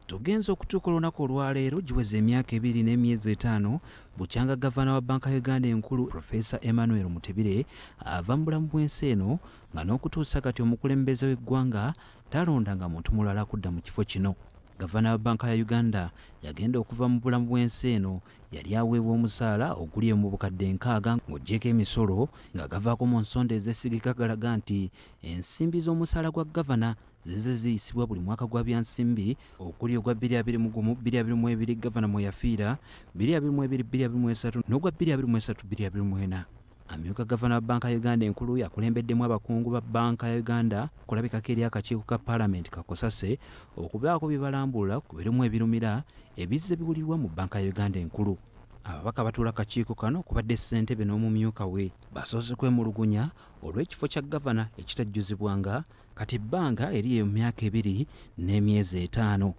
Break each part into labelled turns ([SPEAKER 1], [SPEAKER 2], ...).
[SPEAKER 1] Tugenze okutuuka olunaku olwaleero giweze emyaka 2 n'emyezi 5 bukyanga gavana wa Bbanka ya Uganda enkulu, Profesa Emmanuel Mutebile, ava mu bulamu bw'ensi eno, nga n'okutuusa kati omukulembeze w'eggwanga talondanga muntu mulala kudda mu kifo kino. Gavana wa Bbanka ya Uganda yagenda okuva mu bulamu bw'ensi eno yali aweebwa omusaala oguli mu 60,000 ng'oggyeko emisolo, nga gavaako mu nsonda ezeesigika galaga nti ensimbi z'omusaala gwa gavana zize ziyisibwa buli mwaka gwa byansimbi, okuli ogwa 2021 2022, gavana mwe yafiira, 2022 2023 n'ogwa 2023 2024. Amyuka gavana wa Bbanka ya Uganda enkulu yakulembeddemu abakungu ba Bbanka ya Uganda okulabikako eri akakiiko ka Paalamenti ka COSASE okubaako bye balambulula ku birimu ebirumira ebizze biwulirwa mu Bbanka ya Uganda enkulu. Ababaka batuula kakiiko kano okubadde ssentebe n'omumyuka we basoose kwemulugunya olw'ekifo kya gavana ekitajjuzibwanga kati ebbanga eri mu myaka 2 n'emyezi 5.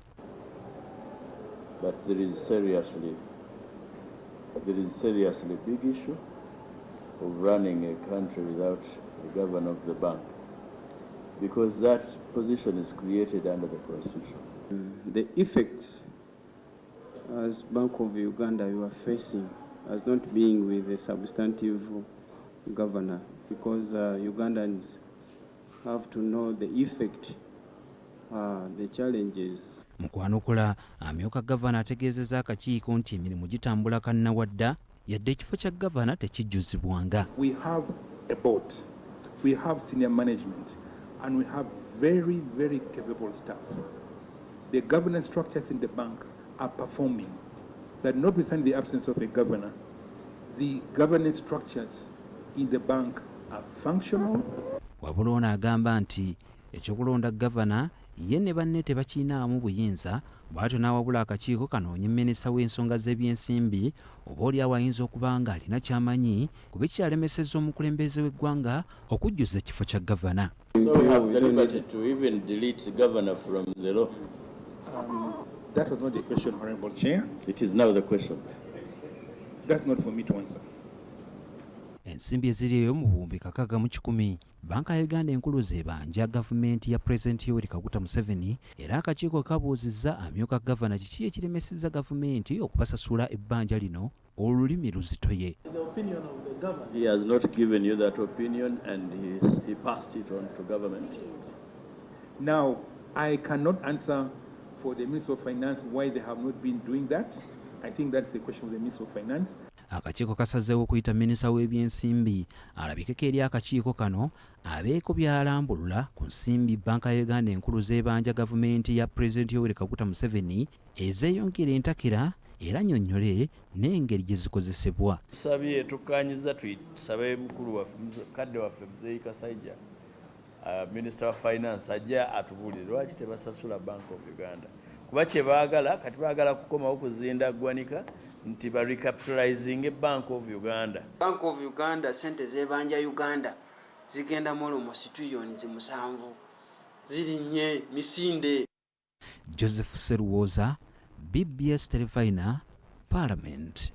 [SPEAKER 2] But there is seriously big issue of running a country without a governor of the bank, because that position is created under the constitution.
[SPEAKER 3] The effects as Bank of Uganda you are facing as not being with a substantive governor, because Ugandans have to know the effect, the challenges.
[SPEAKER 1] Mu kwanukula, amyuka gavana ategeezezza akakiiko nti emirimu gitambula kannawadda yadde ekifo kya gavana tekijjuzibwanga.
[SPEAKER 4] We have a board, we have senior management, and we have very, very capable staff. The governance structures in the bank are performing. That notwithstanding the absence of a governor, the governance structures in the bank are functional.
[SPEAKER 1] Wabula ono agamba nti ekyokulonda gavana ye ne banne tebakiinaamu buyinza. Bw'atyo n'awabula akakiiko kanoonye minisita w'ensonga z'ebyensimbi, oba oliawo ayinza okuba nga alina ky'amanyi ku bikyalemesezza omukulembeze w'eggwanga okujjuza ekifo kya gavana.
[SPEAKER 2] So we have the liberty to even delete the governor from the law.
[SPEAKER 4] That was not the question, Honorable Chair.
[SPEAKER 2] It is now the question.
[SPEAKER 4] That's not for me to answer.
[SPEAKER 1] Ensimbi eziri eyo mu 6,100 Banka ya Uganda enkulu zebanja gavumenti ya Pulezidenti Yoweri Kaguta Museveni, era akakiiko kabuuzizza amyuka gavana kiki ekiremesezza gavumenti okubasasula ebbanja lino. Olulimi luzitoye.
[SPEAKER 5] The opinion of the governor.
[SPEAKER 2] He has not given you that opinion and he passed it on to government.
[SPEAKER 4] Now, I cannot answer for the Minister of Finance why they have not been doing that. I think that's the question of the Minister of Finance.
[SPEAKER 1] Akakiiko kasazeewo okuyita minisita w'ebyensimbi alabikeko eri akakiiko kano abeeko by'alambulula ku nsimbi Banka ya Uganda enkulu z'ebanja gavumenti ya Pulezidenti Yoweri Kaguta Museveni ezeeyongera entakera, era nnyonnyole n'engeri gye zikozesebwa.
[SPEAKER 2] Tusabye, tukkanyiza, tusabe mukulu waffe, kadde waffe Muzeeyi Kasaija, Minister wa Finance, ajja atubuulire lwaki tebasasula Bank of Uganda, kuba kye baagala kati baagala kukomawo kuzinda ggwanika nti ba recapitalizing Bank of Uganda.
[SPEAKER 6] Bank of Uganda sente zebanja Uganda zigenda mu almost trillions 7, zirinnye misinde.
[SPEAKER 1] Joseph Seruwoza, BBS Terefayina, Parliament.